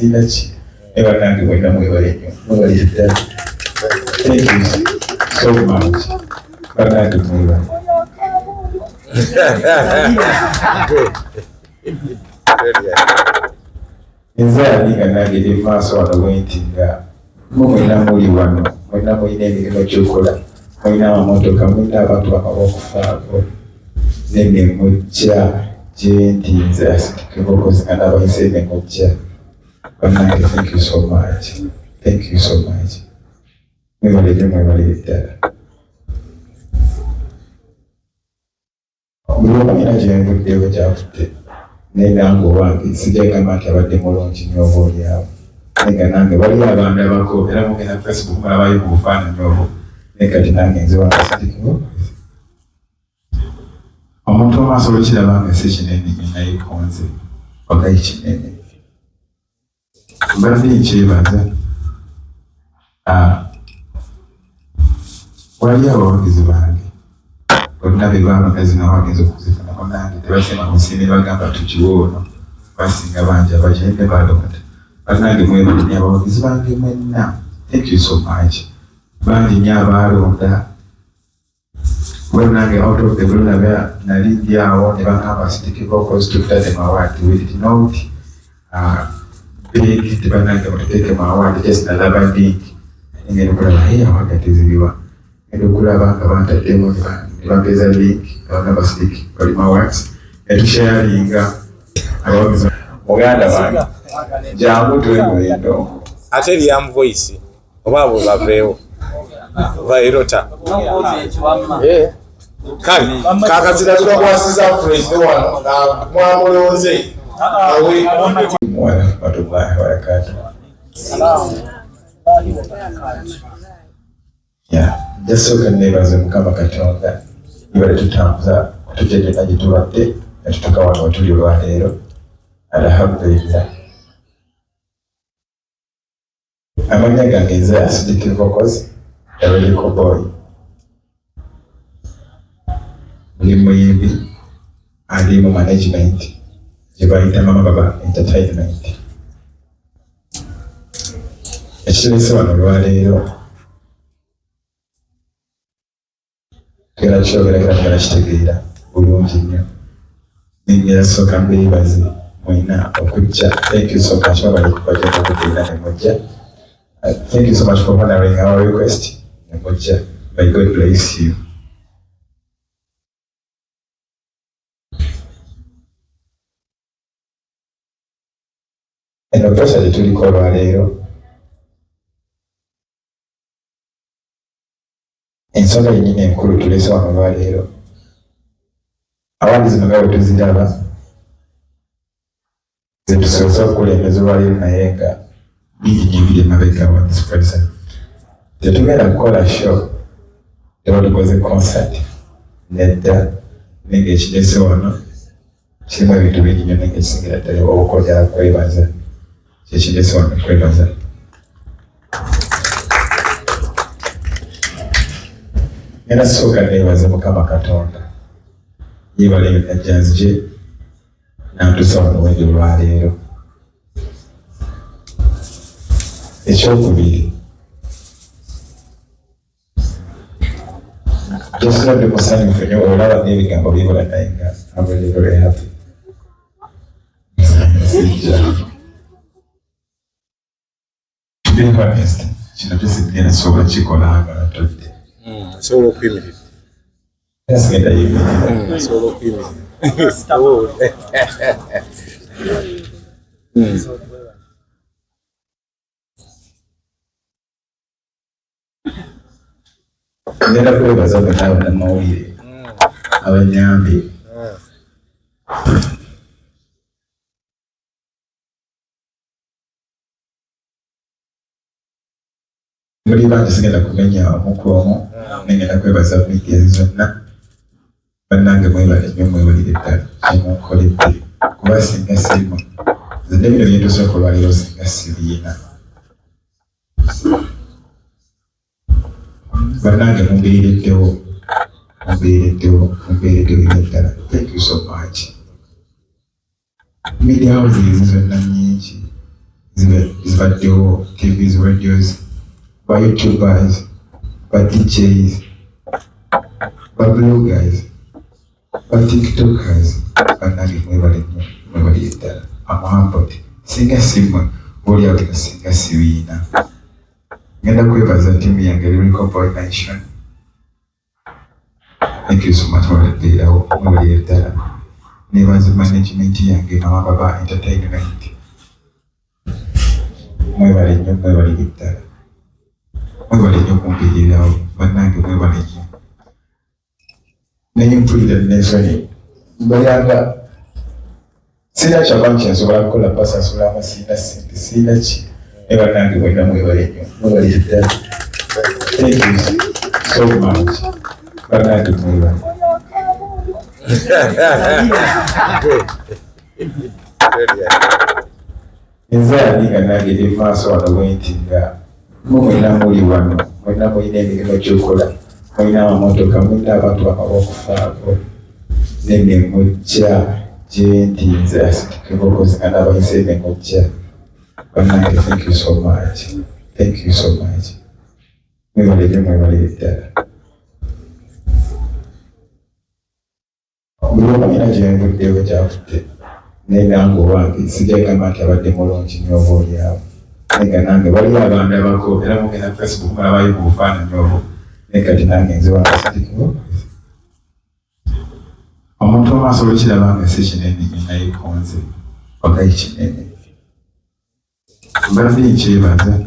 Sirina ki, naye bannange mwenna mwebale nnyo, mwebale ddala. Thank you so much, bannange mwebale. Nze ani nga nange ndi maaso wano bwenti, nga mwe mwenna muli wano, mwenna mulina emirimu gyokola, mulina amamotoka, mulina abantu bamabokufaako, nene mujja gyendi nze Acidic Vocals nga nabayise ne mujja. Bannange, thank you so much, thank you so much, mwebale nnyo, mwebalire ddala. Buli omu alina gyenvuddewo gyavudde, naye nange owange sijja gamba nti abadde mulungi nnyo oba oliawo, naye nga nange waliyo abandabako, era mugenda ku Facebook mulabayo mu bufaananyi obwo, naye kati nange nze wange Acidic Vocals. Omuntu omu asobola okiraba nga si kinene nnyo, naye kunze wagayi kinene. Mbadde nkyebaza, waliyo abawagizi bange bonna be balonda zino awagenza okuzifuna, munange tebasiima musiimi, bagamba tukiwe ono, basinga bangi abagende balonda. Bannange mwebale nnyo abawagizi bange mwenna, thank you so much. Bangi nnyo abalonda. Bannange, out of the blue naba nali ndi awo ne bagamba Acidic Vocals tutadde mu award. We did not beg, tebannange mututeeke mu award, just nalaba link, ngenda okulaba, hey, award teziriwa? Ngenda okulaba nga bantaddemu ne bampeeza link nga bagamba Acidic bali mu awards, netusharinga abawagizi. Muganda wange, jangu twegula endongo. Ate Liam Voice oba abo baveewo vairota. Kale kakazira tukakwasiza pulezida wano nga mwamulonze awe. Warahmatullahi wabarakatuh. Yeah, jasooka neebaze Mukama Katonda ibale tutambuza kutujja gyonna gye tubadde ne tutuuka wano wetuli olwaleero. Alhamdulillah. Amannya gange nze Acidic Vocals, Eriko Boy, ndi muyimbi ali mu management gye bayita Mama Baba Entertainment. Ekituleese wano olwaleero tugenda kyogera era tugenda kitegeera bulungi nnyo. Nengera sooka mbeebaze mwena okujja. Thank you so much, babali kubajja okugenda ne mujja. Thank you so much for honoring our request ne mujja. May God bless you. Eno pressure gye tuliko olwaleero, ensonga yennyini enkulu tuleese wano olwaleero, awandi zino nga bwe tuziraba zetusoose okukulembeza olwaleero, naye nga bingi nnyo ebiri emabega wa this person. Tetugenda kukola show, teba tukoze concert nedda, naye nga ekireese wano kirimu ebintu bingi nnyo, naye nga ekisingira ddala obukola kwebaza, kyekireese wano kwebaza. Ngenda sooka neebaze Mukama Katonda yeebale yonna gyanzije nantuusa wano wendi olwaleero. Ekyokubiri, jesula ndi musanyufu nnyo, olaba n'ebigambo bibula, naye nga I'm really very happy. Sijja, to be honest, kino kyo sigenda sobola kikola nga natudde. Asobola okuyimirira. Era sigenda yimirira. Asobola okuyimirira. Ngenda kwebaza bonna bannamawulire abanyambye. Muli bangi, sigenda kumenya omu ku omu, nengenda kwebaza media zonna. Bannange mwebale nnyo, mwebalire ddala kyemunkoledde, kuba singa sirimu nze ne bino byentuuse olwaleero singa siriina. Bannange mumbeereddewo, mumbeereddewo, mumbeereddewo nnyo ddala. Thank you so much. Media houses zonna nnyingi. Zibaddewo TVs, radios, ba YouTubers, ba DJs, ba bloggers, ba TikTokers. Bannange, mwebale nnyo, mwebalire ddala. I'm humbled. Singa simmwe oliawo, singa sibiina. Ngenda kwebaza ttiimu yange, Lyrical Boy Nation. Thank you so much, mwebalire, mwebalire ddala. Nebaza management yange, Mama Baba Entertainment. Mwebale nnyo, mwebalire ddala, mwebale nnyo okumpirirawo. Bannange, mwebale nnyo. Naye mpulira nensonyi mbayanga, sirina kyabantu kyensobola kukola basasulamu, sirina sente, sirina ki. Naye bannange mwenna mwebale nnyo, mwebalire ddala. Thank you so much. Bannange, mwebale. Nze ani nga nange ndi maaso wano bwenti, nga mwe mwenna muli wano, mwenna mulina emirimu gyokola, mulina amamotoka, mulina abantu abakufaako, nene mujja gyendi nze Acidic Vocals nga nabayise ne mujja. Bannange, thank you so much, thank you so much. Mwebale nnyo, mwebalire ddala. Buli omu alina gyenvuddewo gyavudde, naye nange owange sijja gamba nti abadde mulungi nnyo oba oliawo, naye nga nange waliyo abandabako era mugenda Facebook mulabayo ku bufaananyi obwo. Naye kati nange nze wange Acidic Vocals, omuntu omu asobola okiraba nga si kinene nnyo, naye kunze wagayi kinene. Mbadde nkyebaza.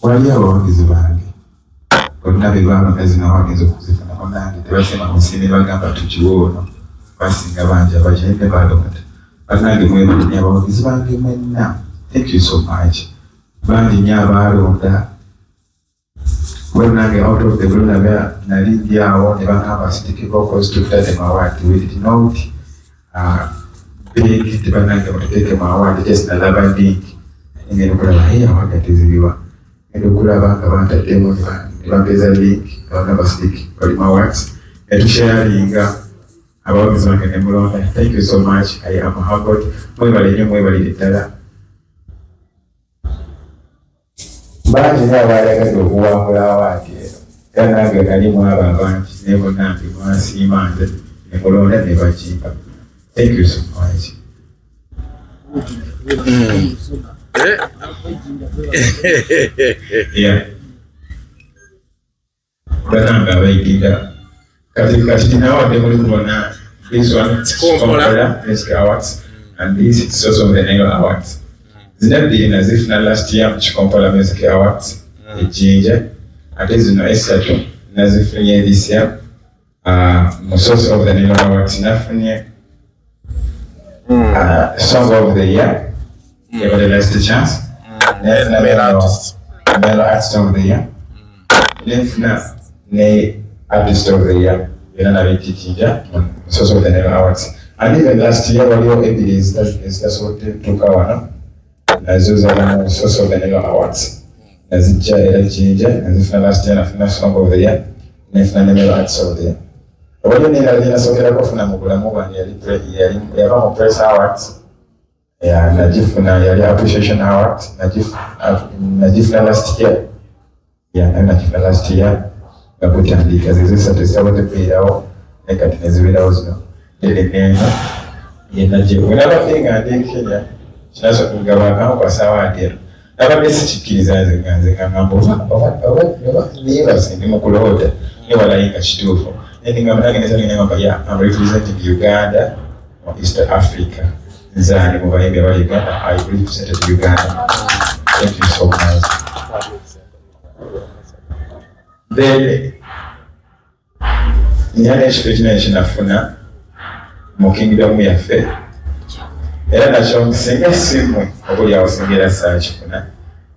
Wali abawagizi bange bonna be balonda zino awagenza okuzifuna. Bannange, tebasima musiimi, bagamba tukiwe ono, basinga bangi abagende balonda. Bannange, mwebale nnyo abawagizi bange mwenna. Thank you so much. Bangi nnyo abaalonda. Bannange, out of the blue naba nali ndi awo ne bagamba Acidic Vocals tutadde mu award. We did not beg nti bannange mututeeke mu award, just nalaba link, ngenda okulaba, hey, award teziriwa? Ngenda okulaba nga bantaddemu ne bampeeza link nga bagamba Acidic bali mu awards, ne tusharinga abawagizi bange ne mulonda. Thank you so much. I am humbled. Mwebale nnyo, mwebalire ddala. Bangi nnyo abayagadde okuwangula award eno, era nange nali mu abo abangi, naye bonna nti mwansiima nze ne mulonda ne bakimpa. Thank you so much. Yeah. Banange abayigira kati tinawadde muli kubona this one. Sikompola. Music Awards, and this is Source of the Nile Awards. Zino ebbiri nazifuna last year mu Kikompola Music Awards ejjinja, ate zino esatu nazifunye this year mu Source of the Nile Awards. Nafunye Song of the Year yabadde Last Chance. Nefuna Male artist. Male Artist of the Year, nenfuna ne Artist of the Year, byonna nabijjijja mu Source of the Nile Awards. And even last year waliwo ebiri ezitasobodde tuuka wano, nazo zali mu Source of the Nile Awards, nazijja era Jjinja nazifuna. Last year nafuna Song of the Year, nenfuna ne Male Artist of the Year. Waliwo n'endala gye nasookerako ofuna mu bulamu bwange, yava mu Press Awards. Yeah, nagifuna, yali Appreciation Award, nagifuna last year. Yeah, nayo nagifuna last year nga gutandika. Zezo esatu zisobodde kubeerawo, naye kati nezibeerawo zino. Then neno yenagye wenabadde nga ndi e Kenya kinaso nga bakankwasa award eno, nabadde sikikkiriza nze, nga nze nga ngamba oba neebase, ndi mu kuloota, naye walayi nga kituufu. Naye ngamba nange nesangamba, yeah, I'm representing Uganda mu East Africa. Nze ani mu bayimbi abali Uganda, I represented Uganda. Thank you so much. Then nina n'ekifo ekinene kinafuna mu kingdom yaffe, era nakyo singa simmwe obuli awo singa era saakifuna,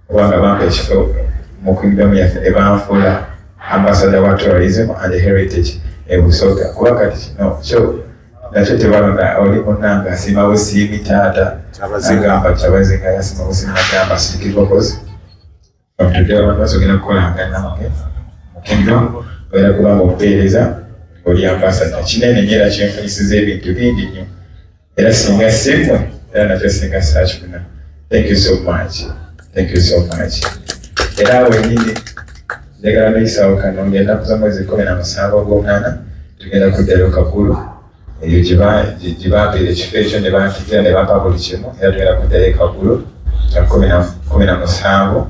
kubanga bampa ekifo mu kingdom yaffe ne banfuula ambassador wa tourism and heritage e Busoga. Kuba kati kino kyo nakyo tebalonda, oli munnange asiima busiimi, taata. Kyabazinga. Agamba Kyabazinga yasiima busiimi, nagamba Acidic Vocals, from today abantu basogenda kukolanga nange mu kingdom, era kubanga obuweereza oli ambassador kinene nnyo, era kyenfunyisiza ebintu bingi nnyo. Era singa simmwe, era nakyo singa saakifuna. Thank you so much, thank you so much. Era wenyini njagala noyisawo kano, ngenda kuza mwezi 17 ogw'omunaana, tugenda kuddayo Kagulu eyo gye bampeera ekifo ekyo ne bantikira ne bampa buli kimu. Era tugenda kuddayo e Kagulu nga 17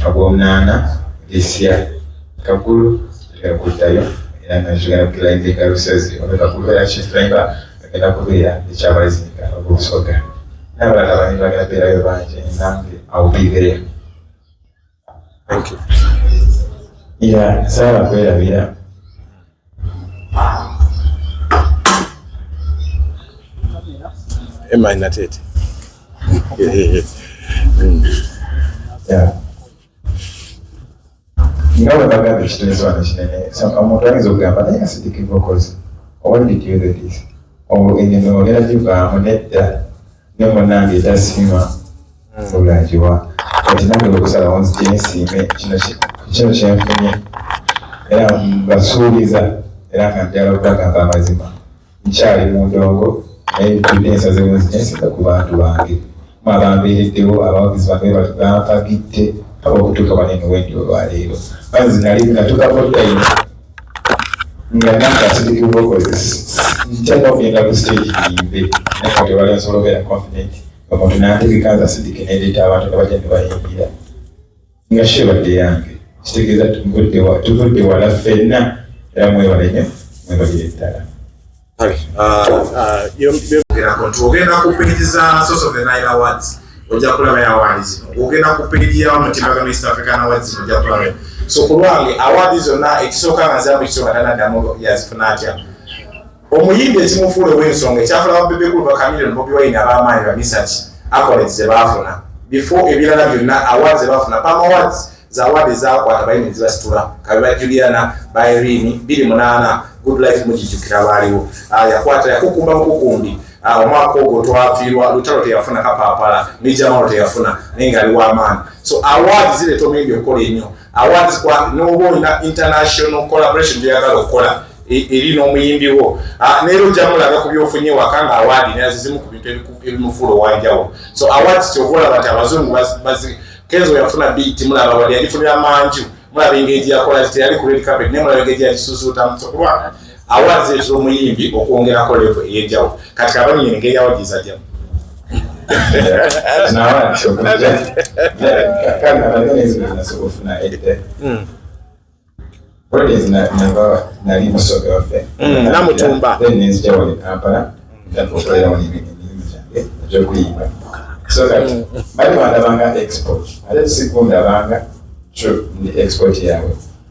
ogw'omunaana this year. Kagulu tugenda kuddayo era nga tugenda kuclimbinga lusozi olwe Kagulu, era chief climber agenda kubeera ekyabazinga ogw'Obusoga n'abalala bangi bagenda kubeerayo bangi, nange I will be there. Thank you. Yeah, saala kwerabira. Emma Natete. Yeah. Nga bwe bagambye, ekitone wano kinene. Omuntu ayinza okugamba, naye Acidic Vocals, why did you do this? Engendo ogenda givaamu nedda ne munnange etasiima olagiwa. Kati nange bwekusalawo nzije nsiime kino kyenfunye, era mbasuubiza, era nga njagala okubagamba amazima, nkyali mu ndongo, naye tudde nsazewo nzije nsiime ku bantu bange mu abambeereddewo, abawagizi bange bampagidde aba okutuuka wano eno wendi olwaleero. Banzi nali natuukako time nga nange Acidic Vocals ntya okugenda ku stage nyimbe, naye kati olwaleero nsobola obeera confident, omuntu nantegeka nze Acidic nendeeta abantu nga bajja ne bayimbira nga shebadde yange. Kitegeeza tuvudde wala ffenna, era mwebale nnyo, mwebalire ddala. Kale, Ogerako nti ogenda ku page za Source of the Nile Awards, ojja kulaba award zino. Ogenda ku page ya Mutimbagano East African Awards, ojja kulaba. So ku lwange award zonna, ekisooka nga nziramu, ekisooka tanaddamu yazifuna atya omuyimbi, ekimufuula ow'ensonga, ekyafula ba Bebe Cool, ba Chameleone, Bobi Wine, ab'amaanyi, ba Misaki, accolades ze baafuna before ebirala byonna, awards ze baafuna, PAM Awards, za award ezakwata bayimbi zibasitula kabe ba Juliana, ba Irene 28 Good Life mugijjukira baaliwo. Yakwata yakukumba bukukumbi. Omwaka ogwo twafiirwa Lutalo, teyafuna Kapaapala ne Jamalo teyafuna, naye nga ali w'amaanyi. So awards zireeta omuyimbi okukola ennyo. Awards n'oba olina international collaboration gyoyagala okukola eri n'omuyimbi wo, neera ojja mulaga ku byofunye waka nga award naye zizimu ku bintu ebimufuula owanjawulo. So awards kyova olaba nti abazungu Kenzo yafuna beat, mulaba wali yagifunira manju, mulaba engeri gyeyakola, teyali ku red carpet, naye mulaba engeri gyeyagisusuutamu. So kulwa awards zireetera omuyimbi okwongerako level ey'enjawulo. Kati kabanyini engeri award zajjamu. Nawa okujja kale abagenezi nasobola ofuna edda. Weddings nava nali Musoga waffe. Namutumba. Then nenzija wano e Kampala, ntandika okukolera wano emirimu gyange egy'okuyimba. So kati bali bandabanga export, ate sikundabanga true ndi export yaabwe.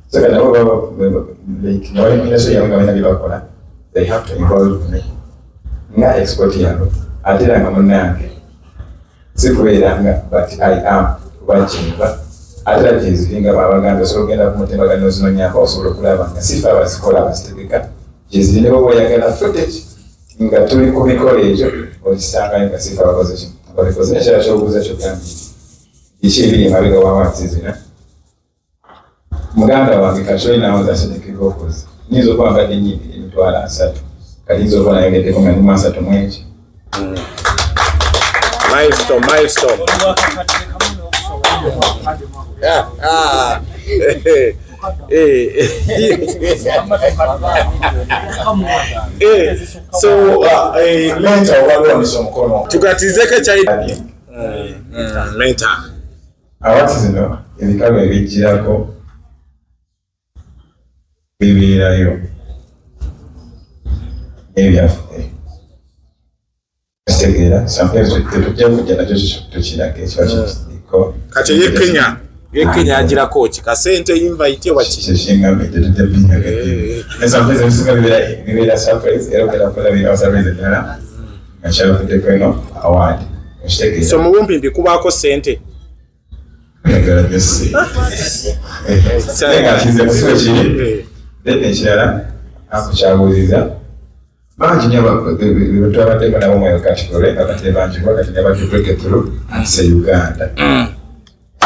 So kati nabo baba like nga bali mu industry yaabwe, nga balina bye bakola, they have to involve me nga export yaabwe, ate era nga munnange sikubeera nga, but I am kuba kyenva, ate era gyeziri nga babagambye, osobola okugenda ku mutimbagano ozinonyako, osobola okulaba nga sife abazikola, abazitegeka gyeziri, ne bwoba oyagala footage nga tuli ku mikolo egyo okisangayo nga sife abakoze ki ababikoze. Nekirala kyobuuza kyogambye biki ebiri emabega wa awards zino, muganda wange kati olinawo za Acidic Vocals, nyinza okuba mbadde nyimbira 300,000, kati nyinza okuba nayogeddeko nga ndimu asatu mu eki. Milestone, milestone. Ah. So mentor obaliwanisa omukono. Tukatizeko ekyayi mentor. Awards zino ebikalu ebijjirako bibeerayo n'ebyaffe, kitegeera sometimes tetujja kujja nakyo tukiraga ekiba kikiko. Kati eye Kenya, ye Kenya agirako ki, kasente, invite oba ki? Kyekingambye tetujja binyaga, ne sometimes ebisinga bibeera surprise, era ogenda kulabira surprise endala nga kyavuddeko eno award, okitegeera. So mu bumpimpi kubaako sente. Oyagala nnyo ssente, naye nga kize musibe kiri. Then ekirala akukyabuuziza, bangi nnyo twabaddeko nabo mu category nga kati bangi kuba kati ne batu break through se Uganda.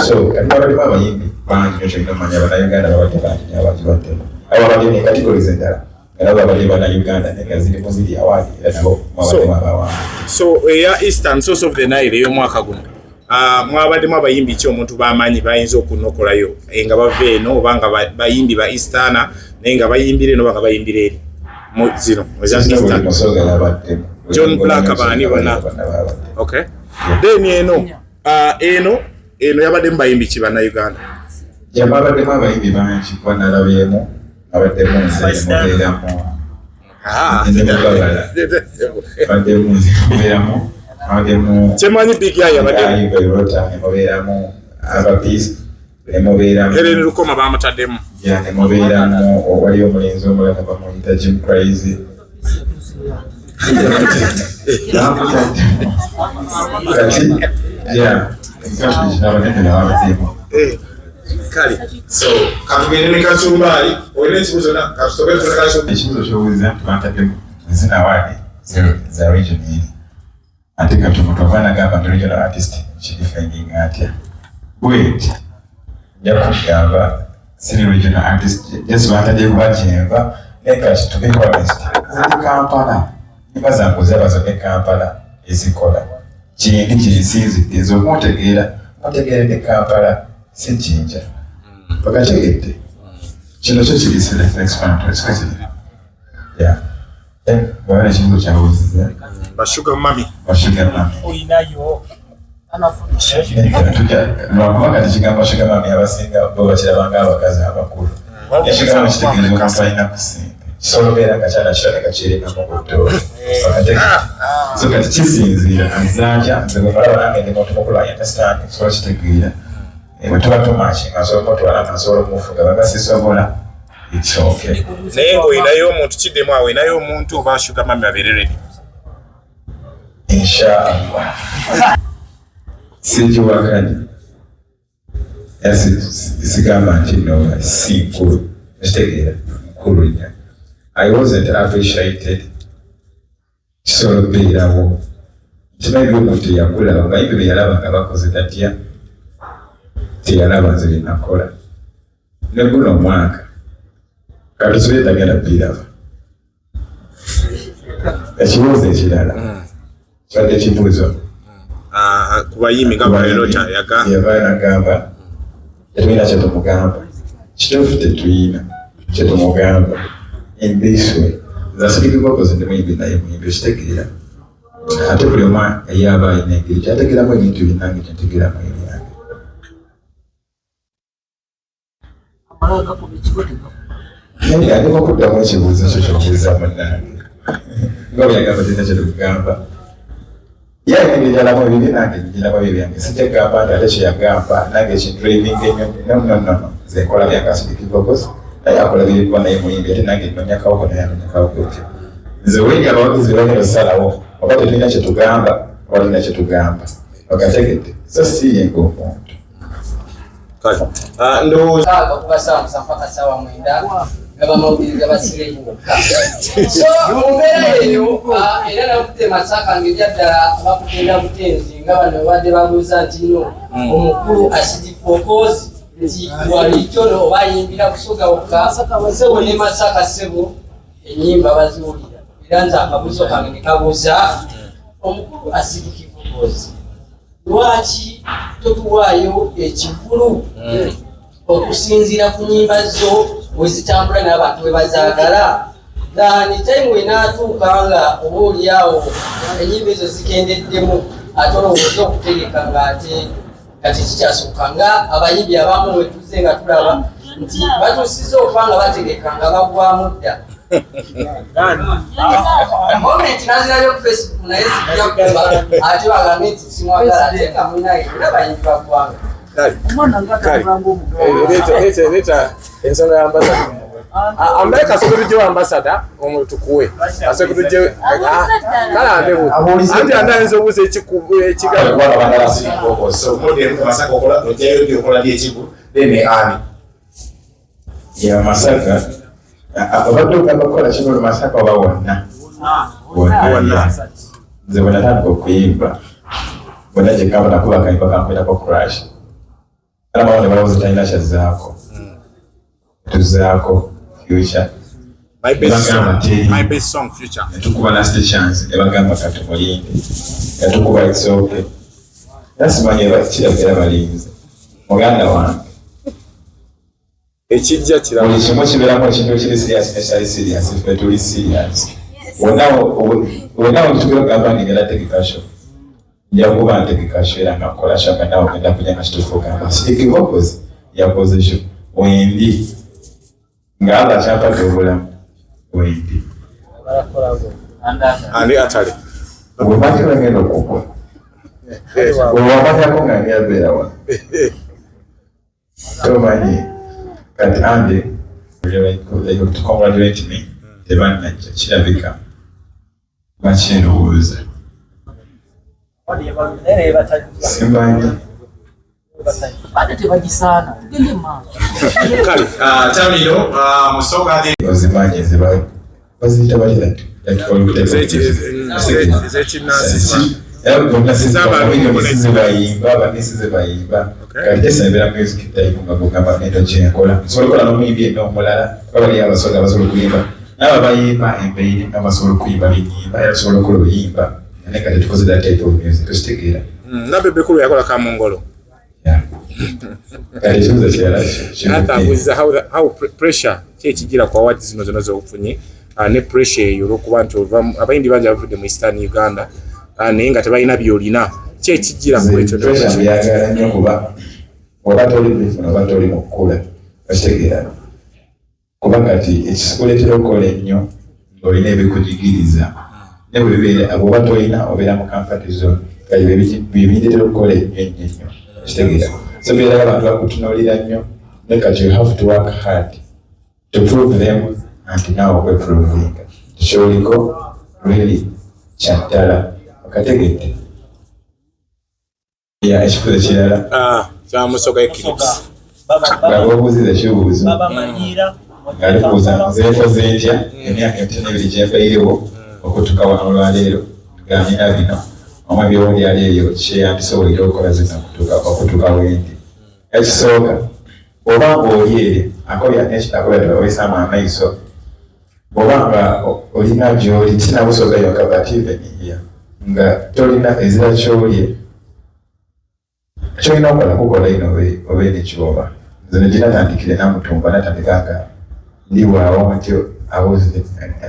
So kati babaddemu abayimbi bangi nnyo, kyolina omanya Bannayuganda babadde bangi nnyo abagibaddemu, abo babadde ne categories endala. Nga nabo babadde Bannayuganda, naye nga zirimu ziri award, era nabo mwabaddemu abawanguzi. So eya Eastern Source of the Nile ey'omwaka guno, mwabaddemu abayimbi ki omuntu bamanyi bayinza okunokolayo, nga bava eno oba nga bayimbi ba Easterner, naye nga bayimbira eno oba nga bayimbira eri mu zino eza Buli Eastern? Musoga yabaddemu. John Black, baani bonna? Bonna babaddemu. Okay, then eno, eno yabaddemu bayimbi ki Bannayuganda? Ja, babaddemu abayimbi bangi, kuba nalabyemu abaddemu nze, nemubeeramu nemubabala, baddemu nze, nemubeeramu, abaddemu Kyemanyi Big Eye yabaddemu. Rota, nemubeeramu Abapeace, nemubeeramu Helen Lukoma bamutaddemu. Ya, nemubeeramu wali omulenzi omulala bamuyita Jim Crazy. Bamutaddemu. Kati ya abanene nababaddemu. Kale, so katugende ne Kacumbaali. Olina ekibuzo na katusoke tuna Kacumbaali. Ekibuzo kyobuuza nti bantaddemu zino award za region eri, ate kati omuntu ava nagamba nti regional artist kidefending atya? Wait, nja kugamba siri regional artist, just bantadde kuba kyenva. Naye kati to be honest, ziri Kampala, nyimba zange ozaba zonna e Kampala ezikola kyendi kyensinzidde nze okuntegeera, muntegeeredde Kampala, si Jinja. Bakategedde kino kyo kiri self explanatory, siko kiri? Yeah. Bwaba ekibuzo kyabuuziza. Ba sugar mummy. Ba sugar mummy. Olinayo? Lwakuba kati kigambo sugar mummy abasinga bo bakiraba ng'abakazi abakulu. Ekigambo kitegeeza omuntu alina ku ssente, kisobola obeera nga kyana kito ne kakirinamu ku ttooke. So kati kisinziira azaatya. Nze bwe mulaba nange ndi muntu mukulu, I understand, nsobola kitegeera. Bwe tuba tumakinga, nsobola omutwala nga nsobola omufuga, baba sisobola, it's okay. Naye ng'olinayo omuntu, kiddemu awo, olinayo omuntu oba sugar mummy abeere ready? Inshallah, sigiwakanye era sigamba nti no si nkulu, ekitegeera nkulu nnyo. I wasn't appreciated, kisobola okubeerawo nti maybe omuntu yakulaba bayimbi be yalaba nga bakoze tatya, teyalaba nze byenakola. Ne guno omwaka katusobye tagenda biraba. Ekibuuzo ekirala kibadde kibuuzo Ah, ku bayimbi nga Violet yaga yava nagamba tetulina kyetumugamba. Kituufu, tetulina kyetumugamba in this way. Nze Acidic Vokoz ndi muyimbi, naye muyimbi, okitegeera? Ate buli omu yaba alina engeri kyategeeramu ebintu bye, nange kyentegeeramu ebyange. Amala gakuba ekigo tegakuba. Naye andika okuddamu ekibuuzo kyo kyobuuza munnange, nga bwe yagamba tulina kyetumugamba, ye alina engeri gyalamu ebibye, nange njiramu ebyo byange. Sijja kugamba nti ate kyeyagamba nange kindrivinga ennyo. No, no, no, no, nze nkola byange Acidic Vokoz, naye akola biri, kuba naye muyimbi, ate nange nnonya kawoko, naye anonya kawoko ke. Nze wenga abawagizi bagenda osalawo oba tetulina kyetugamba oba tulina kyetugamba, ogategedde? So si ye ng'omuntu. Kale, ndowooza Saaga kuba 7:30 paka 9:00 gaba mawulire gabasireyi bokka. So mu mbeera eyo, era nakute Masaka ng'ebyaddala bakutenda butenzi nga bano babadde babuuza nti no omukulu Acidic Vokoz nti walikyono oba ayimbira Busoga wokka. Sebo, ne Masaka, sebo, ennyimba baziwulira. Era nze akabuuzo kange ne kabuuza omukulu Acidic Vokoz, lwaki totuwaayo ekivulu okusinziira ku nyimba zo bwe zitambula n'abantu bwe bazaagala, than time wenaatuuka nga oba oliawo enyimba ezo zikendeddemu, ate olowooza okutegeka ng'ate kati kikyasukka, nga abayimbi abamu wetuze nga tulaba nti batuusiza okuba nga bategeka nga bagwamu dda. Moment nazirayo ku Facebook, naye sijja kuba ate bagambe nti simwagala, ate nga munaye era bayimbi baggwanga. Kale. Omwana nga Kale. atambula ng'omuganda. Leeta ensonga ya ambassador. Ambaye kasooke tujjewo ambassador omwo tukuwe. Kasooke tujjewo. Kale ande bu. Anti ande ayinza obuuza ekigambo. Kubanga bagala Acidic Vokoz, so muddemu ku Masaka, okola ojjayo ddi, okola ddi ekivu, then ne ani? Ya Masaka, obadde ogamba kukola kivulu Masaka oba wonna? Wonna. Nze bwe natandika okuyimba, bwena gyekamba nakuba akayimba kankwetako Crash, era ne balowooza talina kyazzaako, tuzaako Future. My best song, Bagamba teri. my best song future. Netukuba last chance, ne bagamba katumulinde, yatukuba it's okay. Era simanyi kirabira balinze muganda wange. Ekijja kirala. Buli kimu kibeeramu ekintu ekiri serious nekitali serious. Ffe tuli serious. Wonna wetugera okugamba nti ngenda tegeka show, nja kuba ntegeka show era nga nkola show nga nawe ogenda kujja nga kituufu ogamba Slick Vocals yakoze show. Wendi nga Allah kyampadde obulamu, wendi. Ani atali? Bwemaki wengenda okugwa bwewamanyako nga nyabeera wano tomanyi. Kati ande to congratulate me tebannajja, kirabika bakyerowooza, simanyi. Ate tebagisaana, tugende maaso. Kale, Tamiro, Musoga ozimanyi eziba baziyita batya? Ez'ekinnansi. Sizibayimba banisi zibayimba. Kati kyesembera music type nga gugamba nendo kyenkola nsobola okukola n'omuyimbi yenna omulala, kuba bali abasoga basobola okuyimba, naabo abayimba embeire nga basobola okuyimba binyimba, era tusobola okukola oluyimba, naye kati tukoze that type of music, tokitegeera? Nabbe Bekulu yakola kamungolo. Yeah. Kati ekibuzo kirala. Arthur abuuziza how pressure ki ekigira ku awards zino zonna z'ofunye, ne pressure eyo olw'okuba nti abayimbi bangi abavudde mu Eastern Uganda, naye nga tebalina by'olina, ki ekigira ku ekyo? Pressure mbyagala nnyo, kuba oba toli bifuna oba toli mu kukula, okitegeera? Kuba kati ekikuleetera okukola ennyo ng'olina ebikujigiriza, ne bwe bibeera bw'oba tolina obeera mu comfort zone. Kati bye bindeetera okukola ennyo ennyo ennyo, okitegeera? So beerayo abantu bakutunuulira nnyo, ne kati you have to work hard to prove them nti naawe okweprovinga kyoliko really kyaddala, okategedde? Ya, ekibuuzo kirala. Kya Musoga Eclipse. Nga bwobuuziza ekibuuzo nga likubuuza nze nkoze ntya emyaka 52 gyempairewo okutuuka wano olwaleero nga nina bino omwe byowuli eryo kyeyandisobolera okukola zino okutuuka wendi. Ekisooka, oba ng'oli eri akolya akolya oyisaamu amaiso, bw'oba nga olina gy'oli tinabusoga yokka but even here nga tolina ezira kyolye, kyolina okukola kukola ino obe nekyoba. Nze neginatandikire namutumba natandika nga ndi bwawo ntyo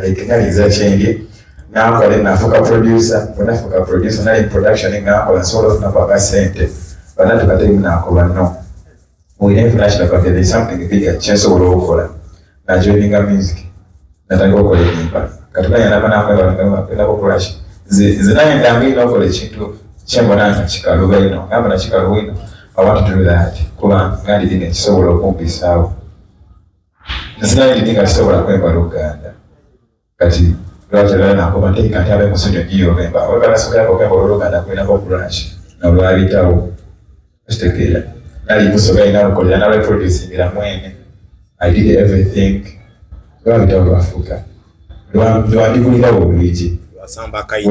like naliza kyendye nakola nafuuka producer. Bwe nafuuka producer nali production nga nkola nsobola okufunaku akasente banatuka terimu nakoba no olina international, but there is something bigger kyensobola okukola. Najoininga music, natandika okukola enyimba. Katonda yanaba nakwebako kulaki nze nayendanga ino okukola ekintu kyembona nga kikaluba ino ngamba nakikaluba ino. I want to do that kuba nga ndidi nga kisobola okumpisaawo. Nze nali nga kisobola kwemba Luganda, kati lwaki era nakoba nteeka nti abe musunyo giyo olwemba webalasokerako okwemba oluluganda kulinako kulaki nolwabitawo, okitegeera? Nali musoga ina lukolera nalweproducingira mwene. I did everything. Lwabitawo lwafuuka lwandigulirawo olwigi. Lwasamba akayita.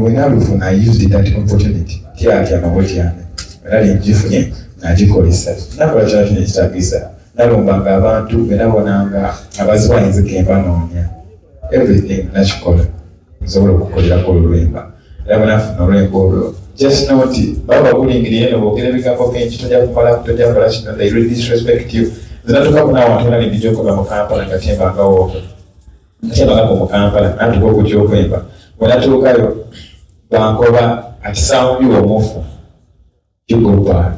Wenalufuna I used that opportunity. Tyatyama bwetyame wenali ngifunye nagikozesa nakola kyona kino ekitagisa nalumbanga abantu benabonanga abazibu ayinzika embanoonya everything nakikola nsobola okukolerako olulwemba. Era bwenafuna olwemba olwo, just know nti baba bakulingiriye no boogera ebigambo bingi, tojja kumala, tojja kukola kino, they really disrespect you. Nze natuuka kuna awantu nali ndijja okuva mu Kampala nga tyembangawo okwo tyembangako mu Kampala natuuka okujja okwemba. Bwe natuukayo bankoba ati sound omufu, you go back.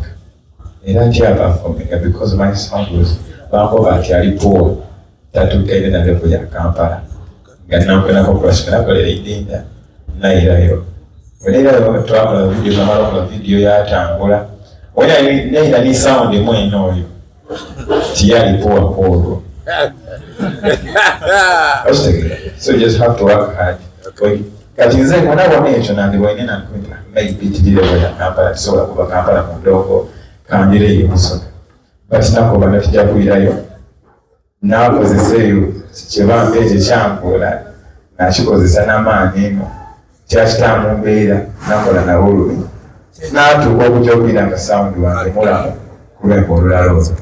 Era ntyaperforminga because my sound was bankoba ati ali poor, tatuuka na level ya Kampala nga nankwendako kurashika nakolera idinda nayirayo. Wenayirayo twakola video, namala okola video yatambula nayira ni sound mwene oyo tiyali poor kwolwo, okitegeera? So you just have to work hard. Kati nze bonabona ekyo nandibwaine nankwita maybe tiri level ya Kampala, tisobola kuba Kampala mu ndongo kandireyo Busoga, but nakoba nga tijja kuyirayo nakozesa eyo kyebampa ekyo kyankola nakikozesa n'amaanyi eno kyakitaamu mbeera nakola nabo olubi natuuka okujja okuyira nga sound wange mulamu ku lwemba olulala olwo.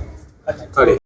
Kale.